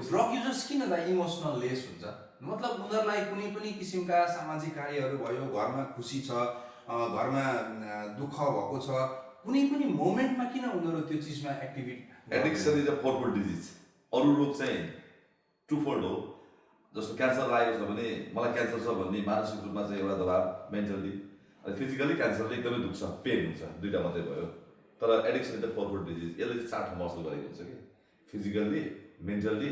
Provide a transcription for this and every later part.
Drug users किन त emotional lace हुन्छ? मतलब उनीहरूलाई कुनै पनि किसिमका सामाजिक कार्यहरू भयो, घरमा खुसी छ, घरमा दुःख भएको छ, कुनै पनि मोमेन्टमा किन उनीहरू त्यो चिजमा activity? Addiction is a fourfold disease. अरू रोग चाहिँ टुफोल्ड हो। जस्तो क्यान्सर लागेको छ भने मलाई क्यान्सर छ भन्ने मानसिक रूपमा चाहिँ एउटा दबाब, मेन्टली, अनि फिजिकली क्यान्सरले एकदमै दुख्छ, पेन हुन्छ, दुईवटा मात्रै भयो। तर addiction is a fourfold disease. यसले चाहिँ 4 ठाउँमा असर गरेको हुन्छ कि फिजिकल्ली, मेन्टल्ली,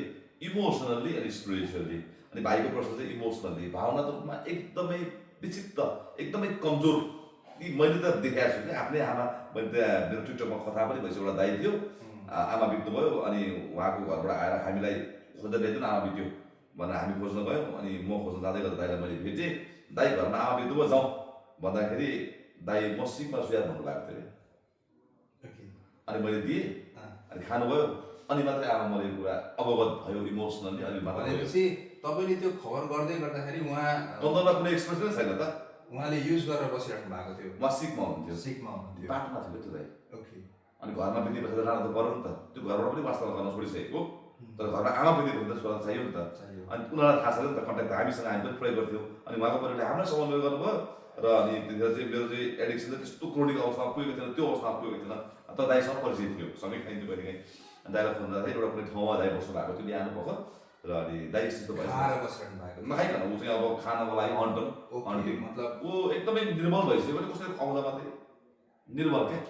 इमोसनल्ली अनि स्पिरिचुअल्ली। अनि भाइको प्रश्न चाहिँ इमोसनल्ली, भावनात्मक रूपमा एकदमै विचित्र, एकदमै कमजोर। कि मैले त देखाएको छु कि आफ्नै आमा, मैले त्यहाँ मेरो टिकटकमा कथा पनि भएपछि एउटा दाइ थियो, आमा बित्नुभयो, अनि उहाँको घरबाट आएर हामीलाई खोज्दा ल्याइदिनु आमा बित्यो भनेर हामी खोज्न गयौँ। अनि म खोज्न जाँदै गर्दा दाइलाई मैले भेटेँ, दाइ घरमा आमा बित्नुभयो जाउँ भन्दाखेरि दाइ मसिकमा सुयार भन्नुभएको थियो अरे। अनि मैले दिएँ, अनि खानुभयो, अनि मात्रै आमा मलाई यो कुरा अवगत भयो इमोसनली। अनि मात्रै भनेपछि तपाईँले त्यो खबर गर्दै गर्दाखेरि उहाँ कन्दरमा कुनै एक्सप्रेसन छैन त, उहाँले युज गरेर बसिराख्नु भएको थियो, उहाँ सिकमा हुनुहुन्थ्यो, सिकमा हुनुहुन्थ्यो, बाटोमा थियो त्यो दाइ। ओके। अनि घरमा बितेपछि त लानु त पर्यो नि त, त्यो घरबाट पनि वास्तवमा गर्न छोडिसकेको, तर घरमा आमा बितेपछि त छोरा चाहियो नि त। अनि उनीहरूलाई थाहा छैन नि त, कन्ट्याक्ट हामीसँग हामी पनि प्रयोग गर्थ्यौँ। अनि उहाँको परिवारले हामीलाई समन्वय गर्नुभयो र अनि त्यतिखेर चाहिँ मेरो चाहिँ एडिक्सन चाहिँ त्यस्तो क्रोनिक अवस्थामा पुगेको थिएन, त्यो अवस्थामा पुगेको थिएन। तर दाइसँग परिचय थियो, सँगै खाइन्थ्यो कहिले काहीँ। अनि दाइलाई फोन गर्दाखेरि एउटा कुनै ठाउँमा दाइ बस्नु भएको थियो बिहान पख, र अनि दाइ यस्तो भयो नखाइकन ऊ चाहिँ अब खानको लागि हन्टिङ, मतलब ऊ एकदमै निर्मल भइसक्यो भने कसरी खुवाउँदा मात्रै निर्मल क्या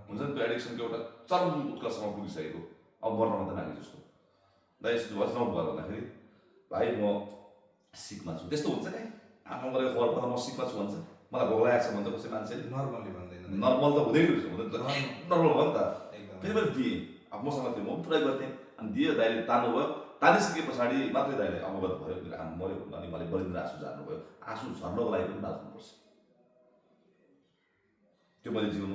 हुन्छ नि। त्यो एडिक्सनको एउटा चरम उत्कर्षमा पुगिसकेको, अब मर्न मात्रै नागे जस्तो। दाइ यस्तो भयो जाउँ भयो भन्दाखेरि भाइ म सिकमा छु, त्यस्तो हुन्छ क्या। आमा गरेको खबर पाउँदा म सिकमा छु भन्छ, मलाई भोक लागेको छ भन्छ कसै मान्छेले, नर्मली भन्दैन, नर्मल त हुँदैन रहेछ, नर्मल भयो नि त। एकदम फेरि मैले दिएँ, अब मसँग थियो, म पनि प्रयोग गर्थेँ। अनि दियो, दाइले तान्नुभयो, तानिसके पछाडि मात्रै दाइले अवगत भयो मेरो आमा मऱ्यो। अनि मैले बलिन्द्र आँसु झार्नुभयो। आँसु झर्नको लागि पनि बाँच्नुपर्छ, त्यो मैले जीवनमा